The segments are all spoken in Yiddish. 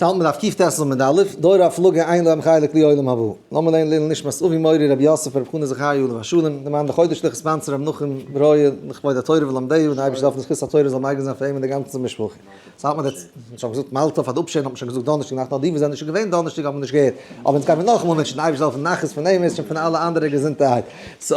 ס'האלט מען דף קט עמוד א', דור הפלגה אין להם חלק לעולם הבא. לאמיר לערנען לעילוי נשמת אבי מורי רבי יוסף ברב חנא זכריה עליו השלום, דער מאן דחודש sponsor רבי נחום ברויער לכבוד התורה ולומדיה, און די אייבערשטער זאל העלפן זכות התורה זאל מגין זיין פאר אים און די גאנצע משפחה. ס'האלט מען יעצט, מ'האט שוין געזאגט מזל טוב פאר די אפשערן האט מען שוין געזאגט דאנערשטאג נאכט, נאר די וואס זענען נישט געווען דאנערשטאג האבן נישט געהערט, אבער אונז גיימיר נאכאמאל וואונטשן די אייבערשטער זאל העלפן נחת פון אים און פון אלע אנדערע געזונטערהייט. so,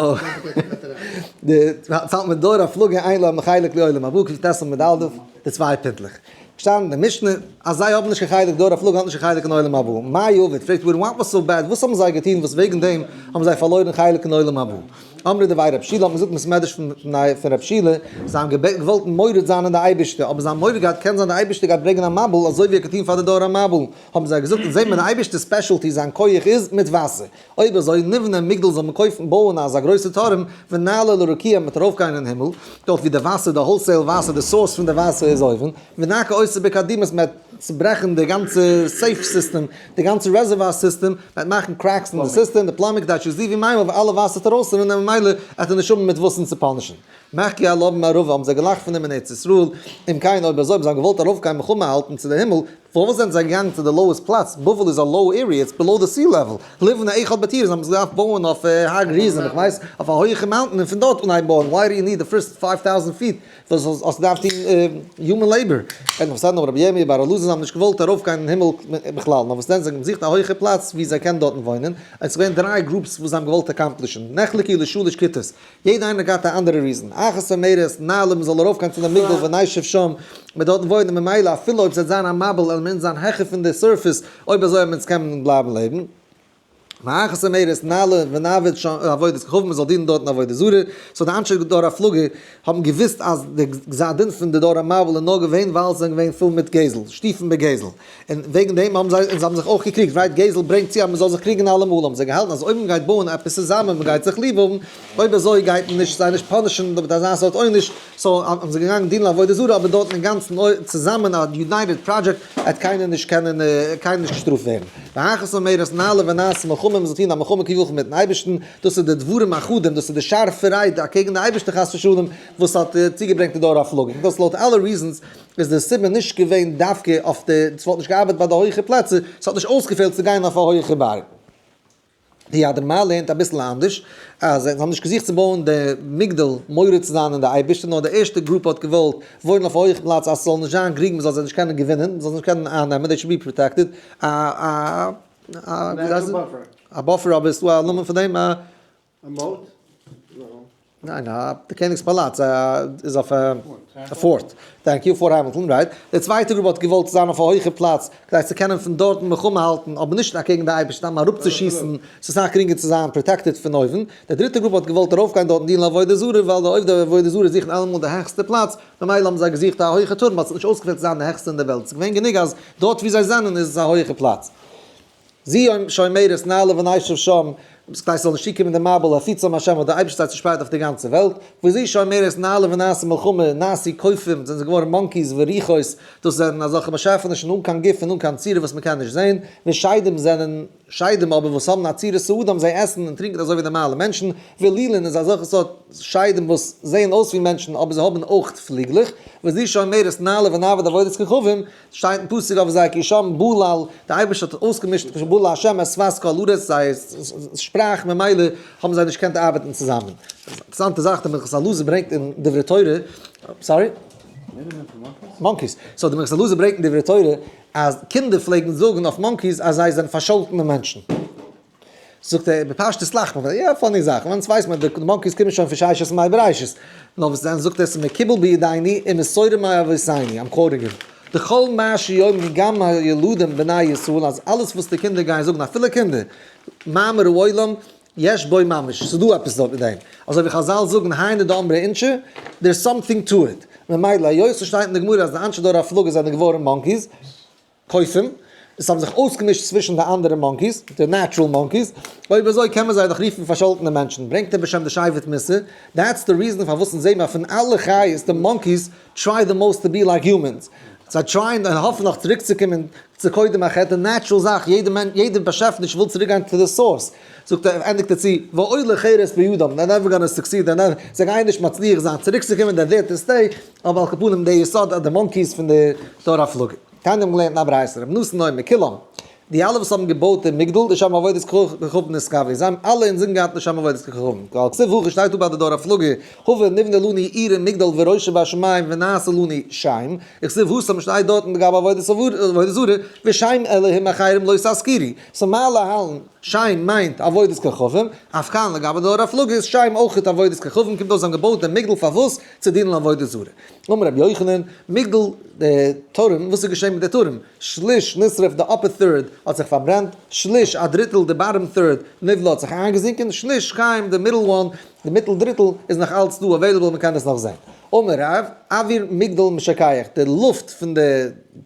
די, ס'האלט מען דור הפלגה אין להם חלק לעולם הבא, קט עמוד א', די צוויי פינטלעך. געשטאנען אין די משנה אז זיי האבן נישט קיין חלק, דור הפלגה האט נישט קיין חלק אין עולם הבא. מאי עביד? פרעגט די גמרא what was so bad, וואס האבן זיי געטון וואס וועגן דעם האבן זיי פארלוירן חלק אין עולם הבא? אמרי דבי רב שילא האט מען געזאגט אין בית מדרש פון רב שילא, זיי האבן געוואלט מורד זיין אין די אייבערשטער, אבער זיי האבן מורא געהאט קען זיין די אייבערשטער גייט ברענגען א מבול אזוי ווי ער האט געטון פאר די דור המבול, האבן זיי געזאגט אונז זעהן מיר די אייבערשטער'ס specialty זיין כח איז מיט וואסער, אויב אזוי נבנה מגדל זאל מען קויפן בויען אזא גרויסע טורעם ונעלה לרקיע מ'וועט ארויפגיין אין הימל, דארט ווי די וואסער די wholesale וואסער די source פון די וואסער איז אויבן, ונקה אותה בקדימות מ'וועט צוברעכן די גאנצע safe system, די גאנצע reservoir system, מ'וועט מאכן cracks אין די system, די plumbing כדי שיזלו מים אויב אלע וואסער וועט ארויסרינען ממילא וועט ער נישט האבן מיט וואס אונז צו punish ן. מחכו עליו במערבא האבן זיי געלאכט פון אים אין ארץ ישראל, אם כן אויב אזוי האבן זיי געוואלט ארויפגיין מלחמה האלטן צו די הימל, פארוואס זענען זיי געגאנגען צו די lowest פלאץ? בבל איז א low area, it's below די sea level. לבנה אחד בטירה, זיי האבן עס געדארפט בויען אויף הר גריזים, איך ווייס, אויף א הויעכע mountain און פון דארט אנהייבן בויען, why do you need די first 5000 feet וואס האסט געדארפט טון human labor? און אויף סדר רבי ירמי' בר אלעזר זיי האבן נישט געוואלט ארויפגיין אין הימל בכלל, נאר וואס דען זיי האבן געזוכט א הויכע פלאץ ווי זיי קענען דארטן וואוינען, און עס איז געווען דריי groups וואס זיי האבן געוואלט accomplish ן, נחלקו לשלש כיתות, יעדע איינער האט געהאט א אנדערע reason, אחת אומרת, נעלה מ'זאל ארויפגיין צו די מגדל ונשב שם, מ'וועט דארטן וואוינען ממילא אפילו אויב ס'וועט זיין א מבול וועלן מיר אונז זיין העכער פון די surface, אויב אזוי וועלן אונז קענען בלייבן לעבן. ואחת אומרת, נעלה ונעבוד שם עבודת כוכבים, מ'זאל דינען דארטן עבודה זרה, so די אנשי דור הפלגה האבן געוואוסט אז די גזר דין פון די דור המבול איז נאר געווען ווייל זיי זענען געווען פול מיט גזל, שטיפן בגזל. און וועגן דעם האבן זיי, און זיי האבן זיך אויך געקריגט, right גזל ברענגט צו אז מען זאל זיך קריגן אלעמאל, האבן זיי געהאלטן אז אויב מען גייט בויען עפעס צוזאמען, מען גייט זיך ליב האבן, אויב אזוי גייט מען נישט זיי נישט punish ן מיט אזא סארט עונש, so האבן זיי געגאנגען דינען עבודה זרה, אבער דארטן אינגאנצן צוזאמען א united project, וועט קיינער נישט קענען, קיינער נישט געשטראפט ווערן. ואחת אומרת נעלה ונעשה מלחמה, מען זאל טון א מלחמה כביכול מיטן אייבערשטן, דאס איז די דברים החדים, דאס איז די שארפע רייד אקעגן די אייבערשטער חס ושלום, וואס האט צוגעברענגט די דור הפלגה, און דאס לויט אלע reasons איז די סיבה נישט געווען דווקא אויף די, ס'וואלט נישט געארבעט ביי די הויכע פלעצער, ס'האט נישט אויסגעפעלט צו גיין אויף א הויכע בארג. די יד רמה לערנט אביסל אנדערש, אז זיי האבן נישט געזוכט צו בויען די מגדל מורד צו זיין אין די אייבערשטער, נאר די ערשטע group האט געוואלט וואוינען אויף א הויכע פלאץ אז ס'זאל נישט זיין גרינג מ'זאל זיי נישט קענען געווינען, מ'זאל זיי נישט קענען אייננעמען, they should be protected, א א א buffer אבער ס'דא א נאמען פאר דעם? א א moat? ניין, די קעניגס פאלאץ איז אויף א fort. Thank you, Fort Hamilton, right. די צווייטע group האט געוואלט זיין אויף א הויכע פלאץ כדי צו קענען פון דארטן מלחמה האלטן, אבער נישט אקעגן די אייבערשטן, סתם אראפצושיסן, ס'איז אסאך גרינגער צו זיין protected פון אויבן. די דריטע group האט געוואלט ארויפגיין דארטן דינען עבודה זרה, ווייל די עובדי עבודה זרה זוכן אלעמאל די העכסטע פלאץ, ממילא האבן זיי געזוכט א הויכע טורעם, ווייל ס'האט נישט אויסגעפעלט צו זיין די העכסטע אין די וועלט, ס'איז געווען גענוג אז דארט וואו זיי זענען איז עס א הויכע פלאץ. זו שאומרת נעלה ונשב שם, כדי ס'זאל נישט צוקומען די מבול הפיצם השם האט דער אייבערשטער זיי צושפרייט אויף די גאנצע וועלט, וזו שאומרת נעלה ונעשה מלחמה נעשו קופים זענען זיי געווארן monkeys ורוחות, דאס זענען אזעלכע באשעפענישן אן קיין גוף און אן קיין צורה וואס מ'קען נישט זען, ושדים זענען שדים אבער וואס האבן א צורת האדם זיי עסן און טרינקען אזוי ווי נארמאלע מענטשן, ולילין איז אזעלכע סארט שדים וואס זעען אויס ווי מענטשן אבער זיי האבן אויך פליגלעך, וזו שאומרת נעלה ונעבוד עבודת כוכבים, שטייט אין פסוק אויף זיי כי שם בלל, דער אייבערשטער האט אויסגעמישט כי שם בלל השם את שפת כל הארץ, זייער שפראך ממילא האבן זיי נישט געקענט ארבעטן צוזאמען. אינטערעסאנטע זאך, דער מנחת אלעזר ברענגט אין דברי תורה, sorry? Monkeys. So דער מנחת אלעזר ברענגט אין דברי תורה אז קינדער פלעגן זאגן אויף monkeys אז זיי זענען פארשאלטענע מענטשן. זאגט ער בפשטות לאכט מען, יא funny זאך, אונז ווייסט מען די monkeys קומען שוין פון ששת ימי בראשית, נאר וואס דען זאגט ער ס'איז מקובל בידינו ומסורה מאבותינו, I'm quoting him, דכל מה שיאמרו גם הילדים בני ישראל אז אלעס וואס די קינדער גייען זאגן אפילו קינדער, מאמר העולם יש בו ממש, ס'איז דא עפעס דארט מיט דעם, אזוי ווי חזל זאגן היינו דאמרי אינשי, there's something to it, ממילא היות ס'שטייט אין די גמרא אז די אנשי דור הפלגה זענען געווארן monkeys, קופים, עס האבן זיך אויסגעמישט צווישן די אנדערע monkeys, די natural monkeys, אויב אזוי קען מען זיי דאך רופן פארשאלטענע מענטשן, ברענגט ער בשם די שבט מוסר, that's די reason פארוואס אונז זעהן מיר פון אלע חיות די monkeys try the most to be like humans, זיי try ען און האפן נאך צוריקצוקומען צו קודם החטא, די natural זאך, יעדע מענטש, יעדע באשעפעניש וויל צוריקגיין to די source, זאגט ער, ענדיגט ער צו, ואוי לחרס בידם, they're never gonna succeed, they're never, זיי גייען נישט מצליח זיין צוריקצוקומען, they're there to stay, אבער על כל פנים די יסוד אז די monkeys פון די דור הפלגה. תניא האבן געלערנט אין א ברייתא, רבי נתן אומר, כולם, די אלע וואס האבן געבויט דעם מגדל, לשם עבודת כוכבים נתכוונו, זיי האבן אלע אינזין געהאט לשם עבודת כוכבים. ווייל כתיב הכא שטייט דא ביי די דור הפלגה, הבה נבנה לנו עיר ומגדל וראשו בשמים ונעשה לנו שם, וכתיב התם שטייט דארטן לגבי עבודת זרה, ושם אלהים אחרים לא תזכירו. סאו מה להלן, שם מיינט עבודת כוכבים, אף כאן לגבי דור הפלגה איז שם אויכעט עבודת כוכבים, קומט אויס זיי האבן געבויט דעם מגדל פארוואס? צו דינען עבודה זרה. אמר רבי יוחנן, מגדל די טורעם, וואס איז געשען מיט די טורעם? שליש נשרף די upper third האט זיך פארברענט, שליש א דריטל די bottom third נבלע האט זיך איינגעזינקען, שליש קיים די middle one די מיטל דריטל איז נאך אלץ דא available מען קען עס נאך זען. אמר רב, אוויר מגדל משכח, די לופט פון די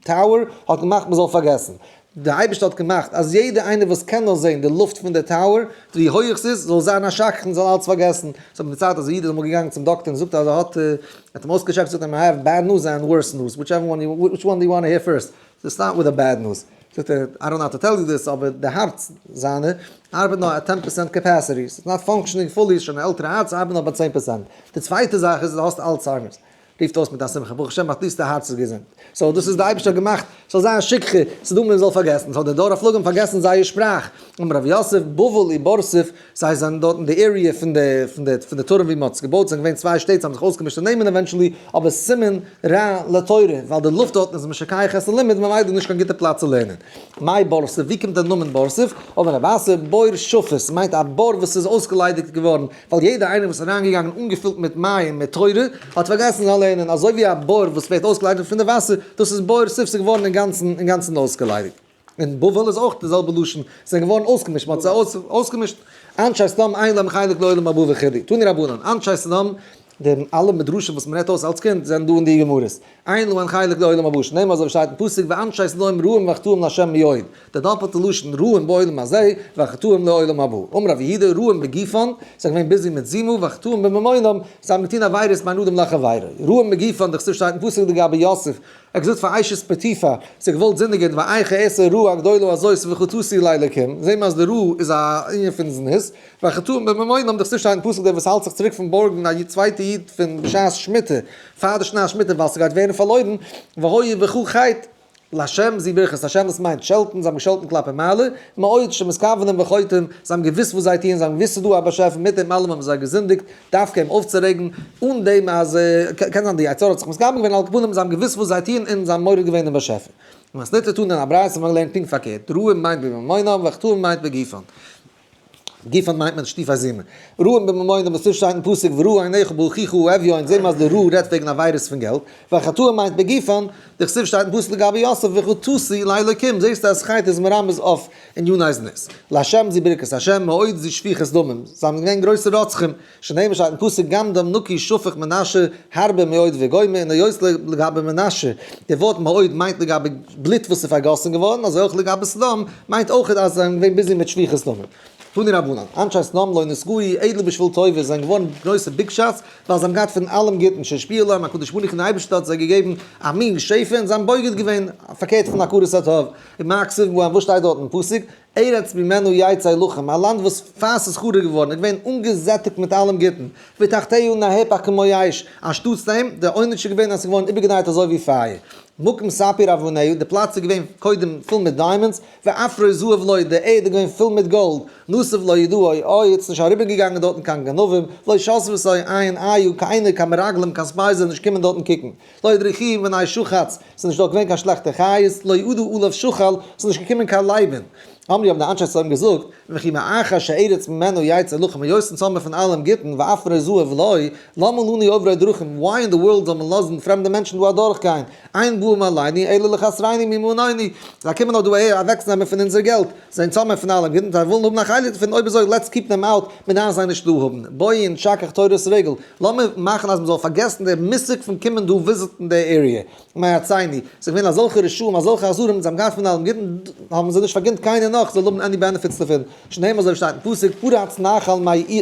tower האט געמאכט מען זאל פארגעסן. די אייבערשטער האט געמאכט אז יעדער איינער וואס קען נאר זען די לופט פון די tower ווי הויעך ס'איז זאל זיין א שכחן זאל אלץ פארגעסן. ס'האט מיר דערציילט אז א איד איז אמאל געגאנגען צום דאקטער און זאגט אז ער האט ער האט אים אויסגעטשעקט זאגט ער אים I have bad news and worse news whichever one you which one do you want to hear first so start with the bad news זאגט ער I don't know how to tell you this אבער די הארץ זיינע ארבעט נאר at 10% capacity ס'איז not functioning fully שוין א עלטערע הארץ ארבעט נאר ביי 10%. די צווייטע זאך איז דו האסט Alzheimer's. רופט אויס מיט א שמחה, ברוך השם at least די הארץ איז געזונט. so דאס איז די אייבערשטער האט געמאכט ס'זאל זיין שכחה, ס'איז דא מען זאל פארגעסן, so די דור הפלגה האבן פארגעסן זייער שפראך, אמר רב יוסף, בבל ובורסיף, זיי זענען דארט אין די area פון די פון די פון די טורעם ווי מ'האט עס געבויט, ס'זענען געווען צוויי שטעט, זיי האבן זיך אויסגעמישט די נעמען eventually, אבער סימן רע לתורה, ווייל די לופט דארטן איז משכח את הלימוד, ממילא איז נישט קיין גוטע פלאץ צו לערנען. מאי בורסיף, ווי קומט דער נאמען בורסיף? אמר רב אסי, בור שפית, מיינט א בור וואס איז אויסגעליידיגט געווארן, ווייל יעדער איינער וואס איז אריינגעגאנגען אנגעפילט מיט מים מיט תורה האט פארגעסן זיין לערנען, אזוי ווי א בור וואס ווערט אויסגעליידיגט פון די וואסער, דאס איז בור סיף, ס'איז געווארן אינגאנצן אינגאנצן אויסגעליידיגט. און בבל איז אויך די זעלבע לשון, זיי זענען געווארן אויסגעמישט, מ'האט זיי אויסגעמישט, אנשי סדום אין להם חלק לעולם הבא וכו', תנו רבנן, אנשי סדום, די אלע מדרשים וואס מ'רעדט אויס אלס קינד זענען דא אין די גמרות. אין להן חלק לעולם הבא, שנאמר אזוי ווי שטייט אין פסוק ואנשי סדום רעים וחטאים לה' מאוד, די דאפעלטע לשון רעים בעולם הזה וחטאים לעולם הבא, אמר רב יהודה רעים בגופן, זיי זענען געווען busy מיט זימה, וחטאים בממונם, זיי האבן געטון עבירות בין אדם לחבירו, רעים בגופן, דכתיב שטייט אין פסוק לגבי יוסף, ער האט געזאגט פאר אשת פוטיפר, זי האט געוואלט זינדיגען, ואיך אעשה רעה הגדולה הזאת וחטאתי לאלקים, זעהן מיר אז די רעה איז א ענין פון זנות, וחטאים בממונם, דכתיב שטייט אין פסוק דער וואס האלט זיך צוריק פון בארגן א צווייטע איד פון בשעת שמיטה, פאר די שנת שמיטה ווייל ס'גייט ווערן פארלוירן, והיה בך חטא לה' זו ברכת השם דאס מיינט שעלטן, זיי האבן געשאלטן כלפי מעלה, מאוד שמתכוונים וחוטאים, זיי האבן געוואוסט וואס זיי טוען, זיי האבן געוואוסט ס'איז דא א באשעפער, מיט דעם אלעם האבן זיי געזינדיגט, דווקא אים אויפצורעגן, אן דעם אז, קען זיין די יצר הרע האט זיך מתכוון געווען, על כל פנים זיי האבן געוואוסט וואס זיי טוען און זיי האבן מורד געווען אין באשעפער. מתניתא תנא אין א ברייתא האט מען געלערנט פונקט פארקערט, רעים מיינט בממונם וחטאים מיינט בגופן. גופן מיינט מען שטיפי זימה. רעים בממונם וואס שטייט אין פסוק ורעה עיניך באחיך האביון זעהן מיר אז די רעה רעדט וועגן עבירות פון געלט, וחטאים מיינט בגופן, דכתיב שטייט אין פסוק לגבי יוסף וחטאתי לאלוקים זעהסטו אז חטא איז מרמז אויף עניני זנות. להשם זו ברכת השם מאוד זו שפיכת דמים, זיי האבן געווען גרויסע רוצחים, שנאמר שטייט אין פסוק גם דם נקי שפך מנשה הרבה מאוד וגומר און היות לגבי מנשה די ווארט מאוד מיינט לגבי בלוט וואס איז פארגאסן געווארן אזוי אויך לגבי סדום מיינט אויך אז זיי זענען געווען busy מיט שפיכת דמים. תנו רבנן, אנשי סדום לא נתגאו אלא בשביל טובה זיי זענען געווארן גרויסע big shots ווייל זיי האבן געהאט פון אלעם גוטן שהשפיע להם הקדוש ברוך הוא און די אייבערשטער האט זיי געגעבן א מין שפע און זיי האבן בוגד געווען פארקערט פון הכרת הטוב. ומה כתיב בהם וואס שטייט דארט אין פסוק ארץ ממנה יצא לחם, א לאנד וואס פאר ס'איז חרוב געווארן איז געווען אנגעזעטיגט מיט אלעם גוטן, ותחתיה נהפך כמו אש, אנשטאטס דעם, דער עונש איז געווען אז ס'איז געווארן איבערגעדרייט אזוי ווי פייער. מקום ספיר אבניה, די פלאץ איז געווען קודם פול מיט diamonds, ועפרו זהב לו, די ערד איז געווען פול מיט גאלד, נסב לא ידעו, אוי, איז נישט אריבערגעגאנגען דארטן קיין גנבים, לא שתו עין איו, קיינער, קיין מרגלים, קיין spies זענען נישט געקומען דארטן קוקן. לא הדריכוהו בני שחץ, ס'איז נישט דארט געווען קיין שלעכטע חיות, לא ידעו עליו שחל, ס'איז נישט געקומען קיין לייבן. אמרו האבן די אנשי סדום געזאגט, וכי מאחר שארץ ממנה יצא לחם היות אונז האבן מיר פון אלעם גוטן, ועפרו זהב לו, למה לנו עוברי דרכים, why in the world זאל מען לאזן פרעמדע מענטשן דא אדורכגיין, אין באים אלינו אלא לחסרנו ממוננו, זיי קומען נאר דא אהער אוועקצונעמען פון אונזער געלט, זיי אונז האבן מיר פון אלעם גוטן, זיי ווילן האבן א חלק דערפון, אויב אזוי let's keep them out, מיר דארפן זיי נישט דא האבן, בואי נשכח תורת רגל, לאמיר מאכן אז מ'זאל פארגעסן די מושג פון קומען דא וויזיטן די area. מארצינו, ס'איז געווען אזעלכע רשעים אזעלכע אכזרים, זיי האבן געהאט פון אלעם גוטן, האבן זיי נישט פארגינט קיינער נאר. נאך זאל האבן any benefits דערפון, שנאמר אזוי ווי שטייט אין פסוק פרץ נחל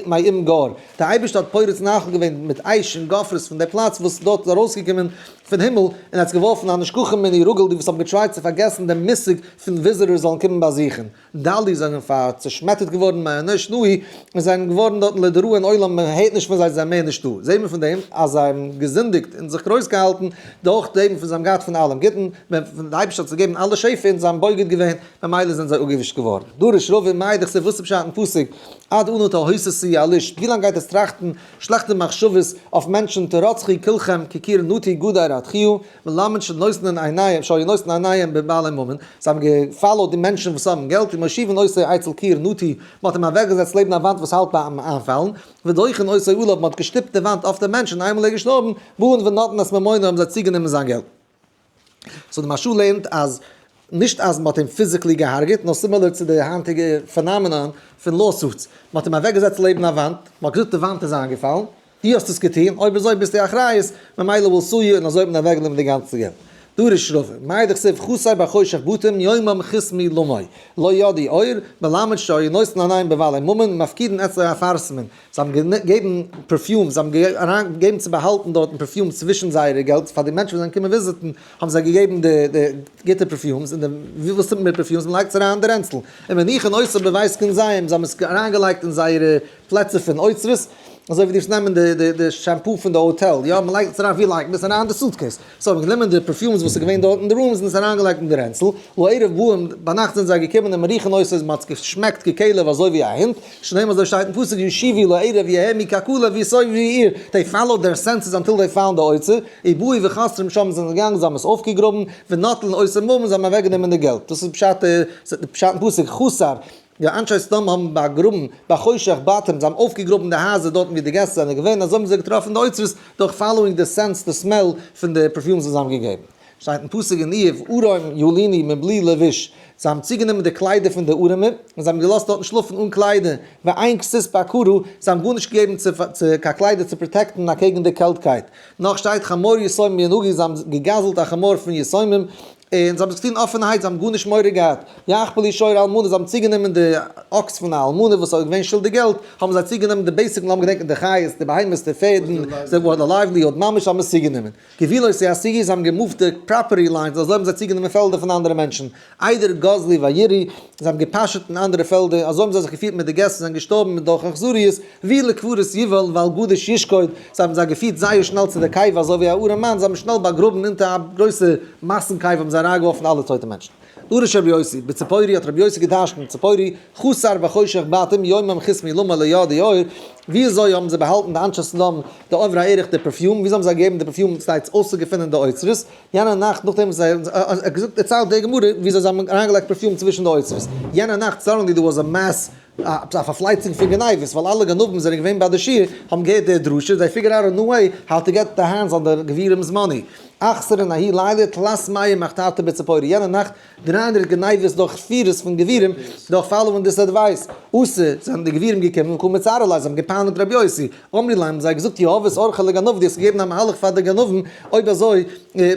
מים גור, דער אייבערשטער האט פורץ נחל געווען מיט אש און גופרית פון דער פלאץ וואס דארט איז ארויסגעקומען פון הימל, און ער האט עס געווארפן הנשכחים מני רגל, די וואס האבן געטרייט צו פארגעסן דעם מושג פון visitors זאלן קומען באזוכן. דלי זענען פאר צעשמעטערט געווארן מאנוש נאהי און זענען געווארן דארטן לדראון עולם מען הערט נישט פון זיי זיי זענען מער נישטא זעהט מען פון דעם אז זיי האבן געזינדיגט און זיך גרויס געהאלטן דורך דעם וואס זיי האבן געהאט פון אלעם גוטן ווען די אייבערשטער האט זיי געגעבן אלע שפע און זיי האבן בוגד געווען ממילא זענען זיי אפגעווישט געווארן. דרש רבא מאי דכתיב וואס איז פשט אין פסוק עד אנה תהוססי על איש ווי לאנג גייט עס טראכטן שלעכטע מחשבות אויף מענטשן תרצחי כלכם כקיר נטוי גדר אתחיו מלמד שנותנין עיניהם שהיו נותנין עיניהם בבעלי ממון, זיי האבן געפאלאוט די מענטשן וואס האבן געלט, ומושיבין אותו אצל קיר נטוי, מען האט אים אוועקגעזעצט לעבן א וואנט וואס האלט ביים איינפאלן, ודוחין אותו עליו, מען האט געשטופט די וואנט אויף דעם מענטש און איינמאל ער איז געשטארבן, באין ונוטלין את ממונו האבן זיי צוגענומען זיין געלט. so די מהרש"א לערנט אז נישט אז מען האט אים physically געהארגעט, נאר similar צו די היינטיגע phenomenon פון lawsuits, מען האט אים אוועקגעזעצט לעבן א וואנט, מען האט געזאגט די וואנט איז איינגעפאלן, דו האסט עס געטון, אויב אזוי ביסטו אחריות, ממילא will sue you, און אזוי האט מען אוועקגענומען די גאנצע געלט. דרש רבא, מאי דכתיב חסר בחושך בתים יומם חסמי למוי, לא ידעו אור, מלמד שהיו נושאין עיניהם בבעלי ממון, מפקידין אצלו אפרסמון, זיי האבן געגעבן perfume, זיי האבן אריין געגעבן צו באהאלטן דארטן perfume צווישן זייערע געלט, פאר די מענטשן וואס זענען געקומען וויזיטן האבן זיי געגעבן די די גוטע perfumes, און די וואס טוט מען מיט perfumes, מען לייגט עס אריין אין די רענצל, ומניחין אותו בבית גנזיהם, זיי האבן עס אריינגעלייגט אין זייערע פלעצער פון אוצרות, אזוי ווי דו נעמען די די די shampoo פון די האטעל, יא, מען לייגט עס אריין, ווי לייגט מען עס אריין? אין די suitcase. so האבן גענומען די perfumes וואס איז געווען דארט אין די rooms און עס אריינגעלייגט אין די רענצל, לערב באים, ביינאכט זענען זיי געקומען און מריחין אותו איז מען האט עס געשמעקט ככלב אזוי ווי א הונט, שנאמר אזוי שטייט אין פסוק ישובו לערב יהמו ככלב יסובבו עיר, they followed their senses until they found די אוצר, ובאו וחתרו שם זענען זיי געגאנגען זיי האבן עס אויפגעגראבן, ונוטלין אותו ממון זיי האבן אוועקגענומען די געלט, דאס איז פשט פשט אין פסוק חסר. די אנשי סדום האבן באגראבן בחושך בתים, זיי האבן אויפגעגראבן די הייזער דארטן ווי די געסט זענען געווען, אזוי האבן זיי געטראפן די אוצרות דורך following די sense, די smell פון די perfumes וואס זיי האבן געגעבן. שטייט אין פסוק אין איוב, ערום ילינו מבלי לבוש, זיי האבן צוגענומען די קליידער פון די ארעמע, און זיי האבן געלאזט דארטן שלאפן אן קליידער, ואין כסות בקרא, זיי האבן גארנישט געגעבן צו קיין קליידער צו פראטעקטן אקעגן די קעלטקייט. נאך שטייט חמור יתומים ינהגו, זיי האבן געגזלט א חמור פון יתומים, און זיי האבן עס געטון אפענערהייט, זיי האבן גארנישט מורא געהאט. יחבלו שור אלמנה, זיי האבן צוגענומען די אקס פון א אלמנה וואס האט געווען שולדיג געלט, האבן זיי צוגענומען די basic, לאמיר געדענקען די חיות, די בהמות, די פערדן, זיי וואס די livelihood, ממש האבן עס צוגענומען. גבולות יסיגו, זיי האבן געמופט די property lines, אזוי האבן זיי צוגענומען פעלדער פון אנדערע מענטשן. עדר גזלו וירעו, זיי האבן געפאשעט אין אנדערע פעלדער, אזוי האבן זיי זיך געפירט מיט די געסט וואס זענען געשטארבן מיט דורך אכזריות, והוא לקברות יובל ועל גדיש ישקוד, זיי האבן זיי געפירט זייער שנעל צו די קבר אזוי ווי א ארעם מאן, זיי האבן שנעל באגראבן אונטער א גרויסע מאסן קבר האבן זיי אריינגעווארפן אלע טויטע מענטשן. דרש רבי יוסי, בציפורי האט רבי יוסי געדרש'נט אין ציפורי, חסר בחושך בתים יומם חסמי למה לא ידעו אור, ווי אזוי האבן זיי באהאלטן די אנשי סדום די עוברי ערך די perfume, ווי אזוי האבן זיי געגעבן די perfume כדי אויסצוגעפינען די אוצרות, יענע נאכט נאכדעם וואס זיי האבן געזאגט דערציילט די גמרא ווי אזוי זיי האבן אריינגעלייגט perfume צווישן די אוצרות, יענע נאכט suddenly there was a mass א פארפלייצונג פון גניבות, ווייל אלע גנבים זענען געווען ביי די שיעור, האבן געהערט די דרשה, זיי figure out a new way how to get the hands on די גבירים'ס money. אחתרין ההיא ליליא תלת מאה מחתרתא בציפורי, יענע נאכט 300 גניבות דורך פירות פון גבירים, דורך following this advice. אתו, זענען די גבירים געקומען וקא מצערו ליה, זיי האבן געפייניגט רבי יוסי. אמרי ליה האבן זיי געזאגט יהבת אורחא לגנבי, דו האסט געגעבן א מהלך פאר די גנבים, אויב אזוי,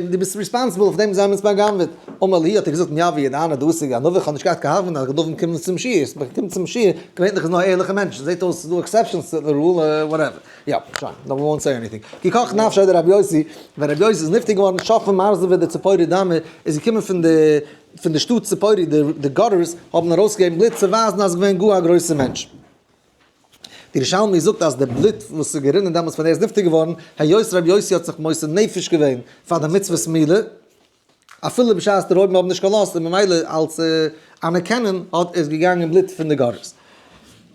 דו ביסט responsible אויף דעם זיי האבן עס בא'גנב'עט. אמר להו האט ער געזאגט מי הוה ידענא דאתו גנבי, איך האב נישט געהאט קיין הבנה אז גנבים קומען צום שיעור, מען קומט צום שיעור, געווענליך איז נאר ערליכע מענטשן, זעט אויס ס'איז דא exceptions to the rule, whatever. יא, שוין, no we won't say anything. כי קא נפשיה דרבי יוסי, ווען רבי יוסי איז נפטר געווארן, שפן מרזבי דציפורי דמא, איז געקומען פון די פון די שטאט ציפורי, די gutters האבן ארויסגעגעבן בלוט צו ווייזן אז ער איז געווען גאר א גרויסער מענטש. די ירושלמי זאגט אז די בלוט וואס איז גערינען דעמאלטס ווען ער איז נפטר געווארן, היות רבי יוסי האט זיך מוסר נפש געווען פאר די מצוות מילה, אפילו בשעת די רויבן האבן נישט געלאזט, און ממילא אלס אנערקענען האט איז געגאנגען בלוט פון די gutters.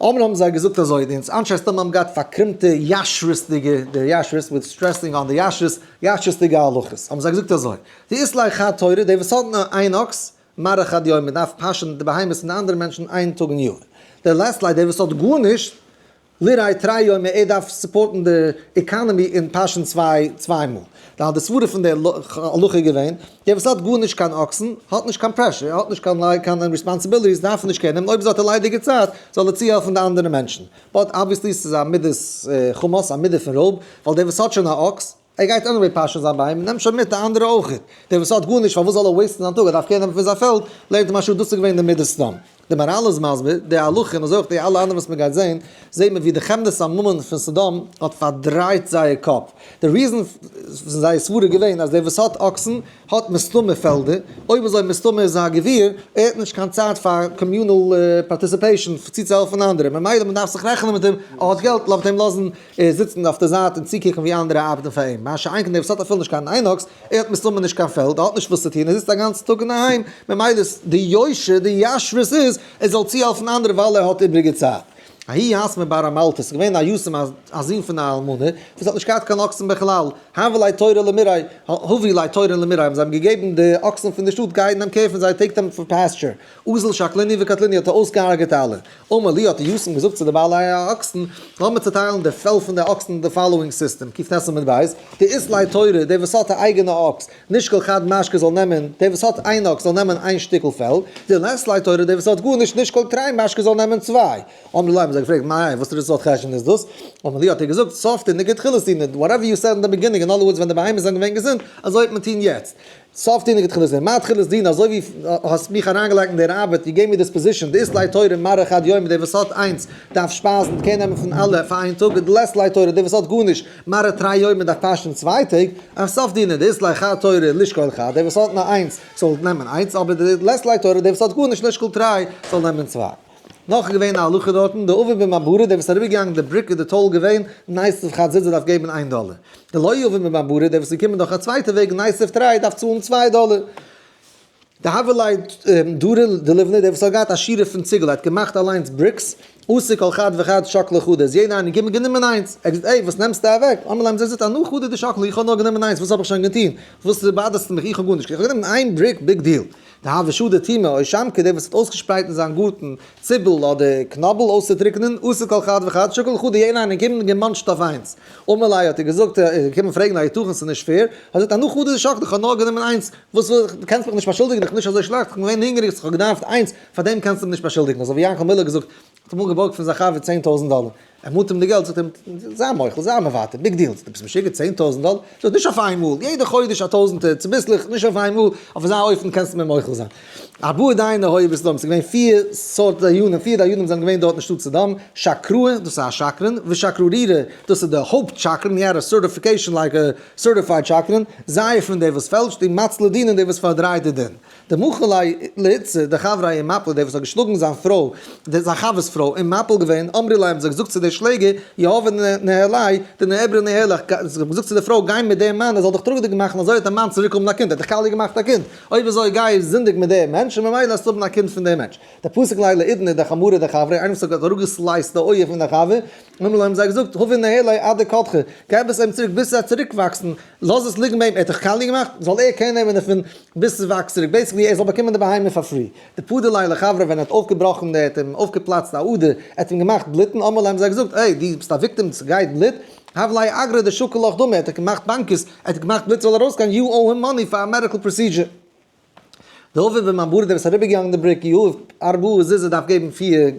אמרו האבן זיי געזאגט אזוי, די אנשי סדום האבן געהאט פארקרומטע ישרות'דיגע, די ישרות with stressing on די ישרות, ישרות'דיגע הלכות, האבן זיי געזאגט אזוי, דאית ליה חד תורא, דער וואס האט נאר איין אקס, מרע חד יומא, מען דארף פאשען די בהמות פון די אנדערע מענטשן איין טאג אין יאר. דלית ליה, דער וואס האט גארנישט, לירעיה תרי יומי, ער דארף סופארטן די economy און פאשען צוויי מאל. דהיינו די סברה פון די הלכה איז געווען, דער וואס האט גארנישט קיין אקסן, האט נישט קיין pressure, ער האט נישט קיין responsibilities, דארף נישט קענען, אויב האט ער ליידיגע צייט, זאל ער צוהעלפן די אנדערע מענטשן. but obviously ס'איז א מידת חמס, א מידה פון רויב, ווייל דער וואס האט שוין א אקס, ער גייט anyway פאשען זיין בהמה, נעמט שוין מיט די אנדערע אויכעט. דער וואס האט גארנישט, פארוואס זאל ער וועיסטן זיין טאג, ער דארף קער נעמען פון זיין פעלד, לערנט אים א שעה, דאס איז געווען די מידת סדום. די מהר"ל איז מסביר די הלכה און אזוי אויך די אלע אנדערע וואס מען גייט זעהן, זעהט מען ווי די חמדת הממון פון סדום האט פארדרייט זייער קאפ. די reason פון זייער סברה איז געווען אז דער וואס האט אקסן האט מסתמא פעלדער, אויב אזוי מסתמא איז א גביר, ער האט נישט קיין צייט פאר communal participation צוצוהעלפן אנדערע, ממילא מען דארף זיך רעכענען מיט אים, ער האט געלט לאמיר אים לאזן זיצן אויף די זייט און צוקוקן ווי אנדערע ארבעטן פאר אים, מה שאין כן דער וואס האט אפילו נישט קיין איין אקס, ער האט מסתמא נישט קיין פעלד, ער האט נישט וואס צו טון, ער זיצט א גאנצן טאג אינדערהיים, ממילא איז די יושר, די ישרות איז, ער זאל צוהעלפן אנדערע ווייל ער האט איבריגע צייט. ההוא יתמא בר אמלתא, ס'איז געווען א יתום א זון פון א אלמנה, וואס האט נישט געהאט קיין אקסן בכלל, הוה ליה תורא למרעיה, הוו ליה תורא למרעיה, האבן זיי אים געגעבן די אקסן פון די שטאט, גיי נעם care פון זיי, take them for pasture. אזל שקלינהו וקטלינהו האט ער אויסגעהארגעט אלע. אמר להו האט די יתום געזאגט צו די בעלי האקסן, לאמיר צוטיילן די פעל פון די אקסן אין די following system, קט עמוד ב', דאית ליה תורא, דער וואס האט א אייגענע אקס, נישקול חד משכא זאל נעמען, דער וואס האט איין אקס זאל נעמען איין שטיקל פעל, דלית ליה תורא, דער וואס האט גארנישט, נישקול תרי משכי זאל נעמען צוויי. אמרו ליה האבן זיי געפרעגט, מאי, וואס פאר א סארט חשבון איז דאס? אמר להו האט ער געזאגט, סוף דינא כתחילת דינא, whatever you said in the beginning, in other words ווען די בהמות זענען געווען געזונט, אזוי וועט מען טון יעצט. סוף דינא כתחילת דינא, מה תחילת דינא, אזוי ווי האסט מיך אריינגעלייגט אין דער ארבעט, you gave me this position, דאית ליה תורא מרעי חד יומא, דער וואס האט איינס דארף שפייזן, קען נעמען פון אלע פאר איין טאג, דלית ליה תורא, דער וואס האט גארנישט, מרעי תרי יומי דארף פאשען צוויי טעג, אף סוף דינא, דאית ליה חד תורא לישקול חד, דער וואס האט נאר איינס זאל נעמען איינס, אבער דלית ליה תורא, דער וואס האט גארנישט לישקול תרי זאל נעמען צוויי. נאך איז געווען א הלכה דארטן, דעבר במעברה, דער וואס איז אריבערגעגאנגען די בריק איז די toll געווען, ניתיב חד זוזא דארף געבן איין דאלער. דלא עבר במעברה, דער וואס איז געקומען דורך א צווייטע וועג ניתיב תרי דארף צאלן צוויי דאלער. דהוה ליה דרי דליבני, דער וואס האט געהאט א שורה פון ציגל, ער האט געמאכט אליינס bricks, אתו כל חד וחד שקלי חדא, איז יעדער איינער געקומען גענומען איינס, ער האט געזאגט, עי, וואס נעמסטו אוועק? אמר להם, זיי זאגט, אנא חדא דשקלי, איך האב נאר גענומען איינס, וואס האב איך שוין געטון? וואס באדערסטו מיך, איך האב גארנישט, איך האב גענומען איין brick, big deal. דהוה שדי תומי או שמקא, דער וואס האט אויסגעשפרייט אין זיין גארטן ציבל אדער קנאבל אויסצוטריקענען, אתו כל חד וחד שקל חדא, יעדער איינער געקומען געמאנטשט אויף איינס. אמר ליה האט ער געזאגט, ער איז געקומען פרעגן היתכן ס'איז נישט fair, האט ער געזאגט אנא חדא דשקלי, איך האב נאר גענומען איינס, וואס דו קענסט מיך נישט באשולדיגן, איך בין נישט אזוי שלעכט, איך בין געווען הונגעריג, איך האב געדארפט איינס, פאר דעם קענסטו מיך נישט באשולדיגן, אזוי ווי יענקל מילער האט געזאגט, האט אמאל געבארגט פון זיין חבר 10,000 דאלער, ער מאנט אים די געלט, זאגט אים, זיי מוחל, זיי מוותר, big deal, דו ביסט משוגע, 10,000 דאלער? זאגט, נישט אויף איינמאל, יעדע חודש א טויזענטער, צוביסלעך, נישט אויף איינמאל, אויף אזא אופן קענסטו מיר מוחל זיין. ארבעה דייני היו בסדום, ס'איז געווען פיר סארט דיינים, פיר דיינים זענען געווען דארט אין שטאט סדום, שקראי, דאס איז א שקרן, ושקרורירא, דאס איז די הויפט שקרן, he had a certification like a certified שקרן, זייפן דער וואס פעלשט, און מצלי דינא דער וואס פארדרייט די דין. דמחו ליה לאיתתא דחבריה ומפלה דער וואס האט געשלאגן זיין פרוי, זיין חבר'ס פרוי, און מפיל געווען, אמרי ליה האבן זיי געזאגט צו דער שלעגער, יהביה ניהליה, דנעבריה ניהלך, זיי האבן געזאגט צו די פרוי, גיי מיט דעם מאן, ער זאל דיך טראגעדיג מאכן, אזוי וועט דער מאן צוריק האבן א קינד, ער האט דיך קאליע געמאכט א קינד, אויב אזוי גיי זינדיג מיט דעם מענטש, און ממילא וועסטו האבן א קינד פון דעם מענטש. דפסק ליה לעידנא דחמריה דחבריה, איינער וואס האט אראפגעסלייסט די אויער פון דער חבר, אמרי ליה האבן זיי געזאגט, הבי ניהליה עד דקדחי, געב עס אים צוריק ביז ס'וועט צוריקוואקסן, לאז עס ליגן ביי אים, ער האט דיך קאליע געמאכט, זאל ער care נעמען דערפון ביז ס'וואקסט צוריק, basically ער זאל באקומען די בהמה פאר free. דפדו ליה לחבריה ווען ער האט אויפגעבראכן די, ער האט אים אויפגעפלאצט א אדער, ער האט אים געמאכט בלוטן, אמרי ליה האבן זיי געזאגט, עי, דו ביסט א victim, ס'גייט בלוט, הב ליה אגרא דשקיל לך דמא, ער האט געמאכט באנקעס, ער האט געמאכט בלוט זאל ארויסגיין, you owe him money פאר א medical procedure. דעבר במעברה דער וואס איז אריבערגעגאנגען די בריק יהיב ארבעה זוזי דארף געבן פיר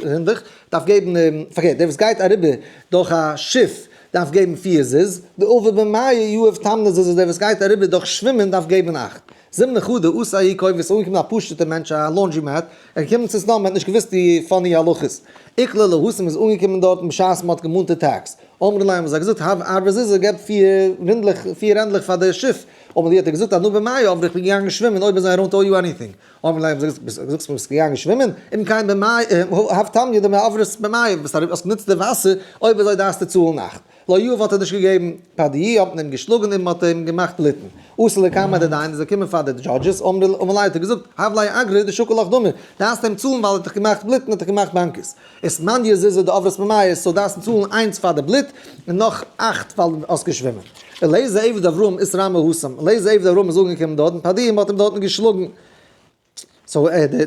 רינדעך, דארף געבן, פארקערט, דער וואס גייט אריבער דורך א שיף דארף געבן פיר זוז, דעבר במיא יהיב תמני זוזי דער וואס גייט אריבער דורך שווימען דארף געבן אכט. זימנא חדא אתא ההוא כובא איז אנגעקומען א פשוט'ער מענטש א laundry mat, ער איז געקומען צו סדום ער האט נישט געוואוסט די funny הלכות. איקלע להתם איז אנגעקומען דארטן בשעת מען האט געמאנט די tax. אמרי ליה האבן זיי געזאגט הב ארבעה זוזי געב פיר רינדלעך פיר רענדלעך פאר די שיף. אמר להו האט ער געזאגט אנא במיא עברי איך בין געגאנגען שווימען אויב אזוי I don't owe you anything. אמרי ליה האבן זיי געזאגט זאגסט מיר ביסט געגאנגען שווימען? אם כן במיא הב תמני דמעברת במיא ביסט אריבער האסט גענוצט די וואסער אויב אזוי דארפסטו צאלן אכט. לא יהב האט ער נישט געגעבן, פדיוהו האט מען אים געשלאגן און מען האט אים געמאכט בלוטן. אתו לקמיה דדיין איז ער געקומען פאר די judges, אמר ליה האט ער געזאגט, הב ליה אגרא דשקיל לך דמי, דארפסט אים צאלן ווייל ער האט דיך געמאכט בלוטן האט ער געמאכט באנקעס. ותמניא זוזי דעברת במיא, so דארפסט אים צאלן איינס פאר די בלוט און נאך אכט ווייל האסט געשווימען. אליעזר עבד אברהם אתרמי התם, אליעזר עבד אברהם איז אנגעקומען דארט און פדיוהו מען האט אים דארטן געשלאגן. so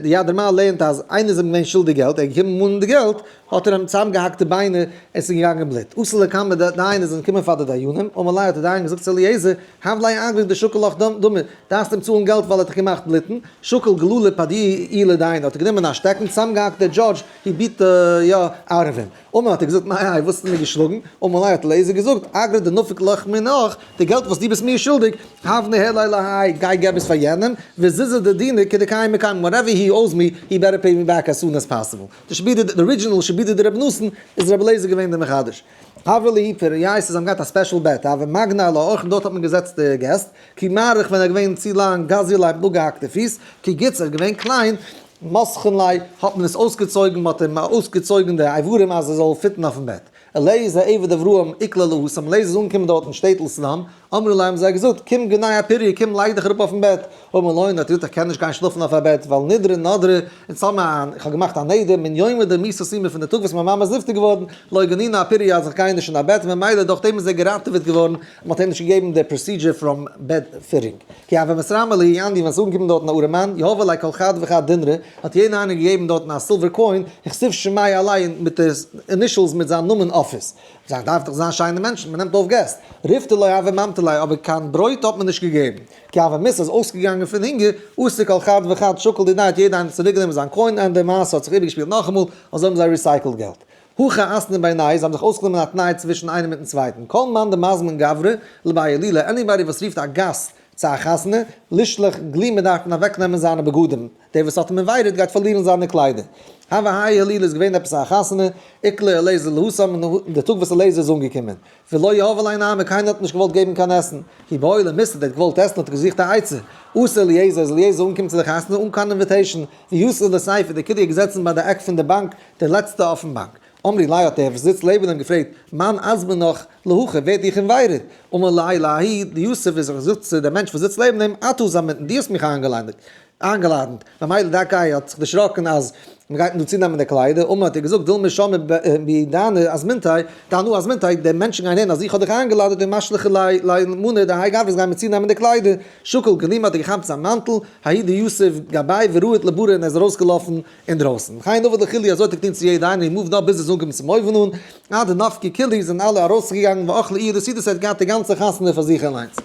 די יד רמה לערנט אז איינער איז אים געווען שולדיג געלט, ער איז געקומען מאנען די געלט, האט ער אים צוזאמגעהאקט די ביינער, עס איז געגאנגען בלוט. אתו לקמיה דדיין איז געקומען פאר די דיינים, אמר ליה האט די דיין געזאגט צו אליעזר, הב ליה אגרא דשקיל לך דמי, דארפסט אים צאלן געלט ווייל ער האט דיך געמאכט בלוטן, שקל גללא פדיוהו איהו לדיינא, האט ער גענומען א שטעקן, צוזאמגעהאקט די judge, he beat the יא out of him. אמר האט ער געזאגט, מאי האי, וואס האסטו מיר געשלאגן? אמר ליה האט אליעזר געזאגט, אגרא דנפיק לך מינך, די געלט וואס דו ביסט מיר שולדיג, הב ניהליה להאי, גיי געב עס פאר יענעם, וזוזי דדינא כדקיימא קיימא. טיים whatever he owes me, he better pay me back as soon as possible. די שביתה, די original שביתה דרבי נתן, איז רבי אליעזר געווען דער מחדש. הוה להו פורייתא, זיי האבן געהאט א special בעט, הוה מגני עלה אורחין, דארט האט מען געזעצט די געסט, כי מאריך ווען ער איז געווען צו לאנג, גזרו ליה האט מען אפגעהאקט די פיס, כי גוצר איז געווען קליין, מסכן ליה האט מען עס אויסגעצויגן, מען האט אים אויסגעצויגן די איברים אז ער זאל fit ן אויפן בעט. אליעזר עבד אברהם איקלע להתם, אליעזר איז אנגעקומען דארט אין שטעטל סדום, אמרו ליה האבן זיי געזאגט, קום גני אפוריא, קום לייג דיך אראפ אויפן בעט, אמר להון האט געזאגט איך קען נישט גיין שלאפן אויף א בעט, ווייל נדרא נדרי, אונז האבן א, איך האב געמאכט א נדר, מן יומא דמיתת אמי פון די טאג וואס מיין מאמע איז נפטר געווארן, לא גנינא אפוריא אז איך גיי נישט אין א בעט, ממילא דורך דעם איז ער געראטעוועט געווארן, מען האט אים נישט געגעבן די procedure פראם bed fitting. כי הוה מתרמי להו עניא ווען עס איז אנגעקומען דארטן א ארעמאן, יהבו ליה כל חד וחד דינרא, האט יעדער איינער געגעבן דארטן א silver coin, וכתיב שמיה עליה מיט די initials מיט זיין נאמען אויף עס. זיי דארף דאך זיין שיינע מענטשן, מען נעמט אויף געסט. ריפתא לא הוו ממטו ליה, אבער קיין ברויט האט מען נישט געגעבן. כי הוה מית איז אויסגעגאנגען פון הונגער, אתו כל חד וחד שקל דיניה האט יעדער איינער צוריקגענומען זיין coin און די מעשה האט זיך איבערגעשפילט נאכאמאל, אזוי האבן זיי recycled געלט. הכי אתנו בינייהו, זיי האבן זיך אויסגענומען א תנאי צווישן איינער מיטן צווייטן, כל מאן דמזמין גברא לבי הילולא, anybody וואס רופט א גאסט צו א חתונה, לישלח גלימיה דארף מען אוועקנעמען זיינע בגדים, דער וואס האט אים invited גייט פארלירן זיינע קליידער. הוה האי הילולא איז געווען עפעס א חתונה, איקלע אליעזר להתם, און די טאג וואס אליעזר איז אנגעקומען, ולא יהבו ליה נהמא, קיינער האט נישט געוואלט געבן קיין עסן, כי בעי למיסעד, ער האט געוואלט עסן האט ער געזוכט א עצה, אתא אליעזר איז אליעזר אנגעקומען צו די חתונה אן קיין invitation, ויתיב לסיפא, דער קידי איז געזעצן ביי די עק פון די באנק, דער לעצטע אויפן באנק. אמרי ליה האט דער וואס זיצט לעבן אים געפרעגט, מאן אזמנך להכא, ווער האט דיך invited? אמר ליה לההוא דיתיב איז געזאגט צו דער מענטש וואס זיצט לעבן אים, אתה זמינתני, דו האסט מיך איינגעלאדנט. ממילא דער guy האט זיך דערשראקן אז מען גייט אים דא צונעמען די קליידער, אמר האט ער געזאגט, דילמא שמעי בי דאנא אזמינתיה, דאנא אזמינתיה, די מענטשן גייען הערן אז איך האב דיך איינגעלאדנט ומשלחי לי מאני דהאי גברא זיי גייען מיר צונעמען די קליידער, שקל גלימיה האט ער געכאפט זיין מאנטל, ההוא דיתיב גביה ורהט לברא און ער איז ארויסגעלאפן אינדרויסן. וכן עבד לכולהו אזוי האט ער געטון צו יעדע איינער, he moved up ביז ער איז אנגעקומען צום אויבן אן, עד דנפקי כולהו זענען אלע ארויסגעגאנגען ואכלי איהו לסעודתיה ער האט געהאט די גאנצע חתונה פאר זיך אליינס.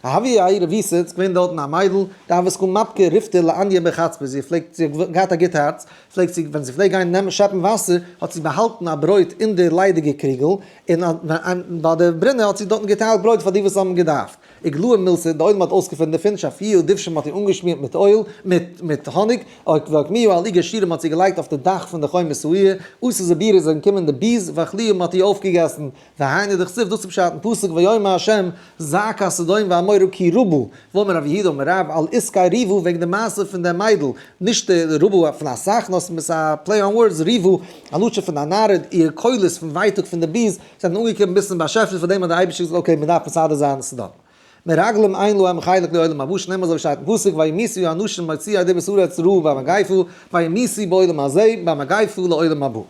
הוה ההיא רבותא, ס'איז געווען דארטן א מיידל, דהוות קא מפקא ריפתא לעניי בחצבא, זי פלעגט, זי האט געהאט א גוט הארץ, פלעגט זי, ווען זי פלעגט גיין נעמען שעפן וואסער, האט זי באהאלטן א ברויט אין די ליידיגע קריגל, און ביי די ברונען האט זי דארטן געטיילט ברויט פאר די וואס האבן געדארפט. איגלאי מילתא, די עולם האט אויסגעפונען דערפון, שפייהו דובשא מ'האט איר אנגעשמירט מיט oil, מיט מיט האניג, ואוקמוה על איגר שירא מ'האט זי געלייגט אויף די דאך פון די חומת העיר, אתו זיבוריא זענען געקומען די bees, ואכלוה מ'האט איר אויפגעגעסן, והיינו דכתיב דאס איז פשט אין פסוק ויאמר ה' זעקת סדום ועמורה כי רבה, ואמר רב יהודה אמר רב על עסקי ריבה וועגן די מעשה פון די מיידל, נישט די רבה פון אסאך נאר ס'איז א play on words ריבה, א לשון פון א נאר, איר קולות פון ווייטאג פון די bees זענען אנגעקומען ביז צום באשעפער פאר דעם האט דער אייבערשטער געזאגט okay מ'דארף מסדר זיין סדום. מרגלים אין להם חלק לעולם הבא שנאמר אזוי ווי שטייט אין פסוק וימותו האנשים מוציאי דיבת הארץ רעה במגפה וימותו בעולם הזה במגפה לעולם הבא.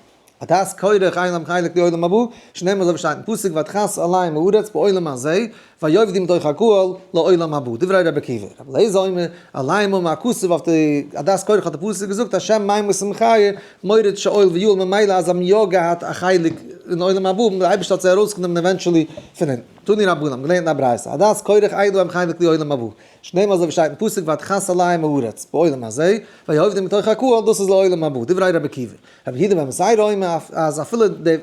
עדת קורח אין להם חלק לעולם הבא, שנאמר אזוי ווי שטייט אין פסוק ותכס עליהם הארץ בעולם הזה, ויאבדו מתוך הקהל לעולם הבא, דברי רבי עקיבא. רבי אליעזר אומר, עליהם אמר הכתוב אויף די עדת קורח האט די פסוק געזאגט השם ממית ומחיה, מוריד שאול ויעל ממילא אז זיי האבן יא געהאט א חלק אין עולם הבא, און דער אייבערשטער האט זיי ארויסגענומען eventually פון אונטן. תנו רבנן, האבן געלערנט אין א ברייתא, עדת קורח אין להם חלק לעולם הבא, שנאמר אזוי ווי שטייט אין פסוק ותכס עליהם הארץ בעולם הזה, ויאבדו מתוך הקהל, דאס איז לעולם הבא, דברי רבי עקיבא. רבי יהודה בן בתירא אומר אז אפילו די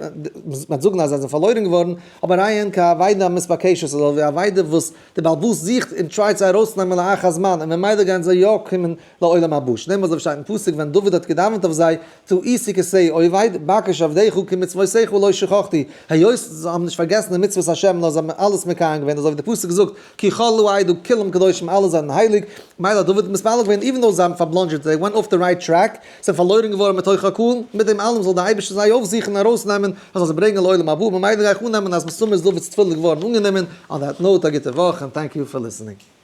מ'וועט זאגן אז זיי זענען פארלוירן געווארן, אבער הרי הן כאבידה המתבקשת, אזוי ווי א אבידה וואס די בעל הבית זוכט און try ט זיי ארויסנעמען לאחר זמן, און ממילא גייען זיי יא קומען לעולם הבא, שנאמר אזוי ווי שטייט אין פסוק ווען דוד האט געדאווענט אויף זיי, טעיתי כשה אובד, בקש עבדך כי מצוותיך לא שכחתי, היות זיי האבן נישט פארגעסן די מצוות השם נאר זיי האבן אלעס מקיים געווען, אזוי ווי די פסוק זאגט, כי כל העדה כולם קדושים אלע זענען הייליג, מילא האט דוד מתפלל געווען even though זיי האבן פארבלאנדזשעט they went off the right track, זענען פארלוירן געווארן מתוך הקהל, מיט דעם אלעם זאל דער אייבערשטער זיי אויפזוכן און ארויסנעמען, ער זאל זיי ברענגען לעולם הבא, ממילא גיי איך אננעמען אז מסתמא איז דוד'ס תפילה געווארן אנגענומען, on that note א גוטע וואך and thank you for listening.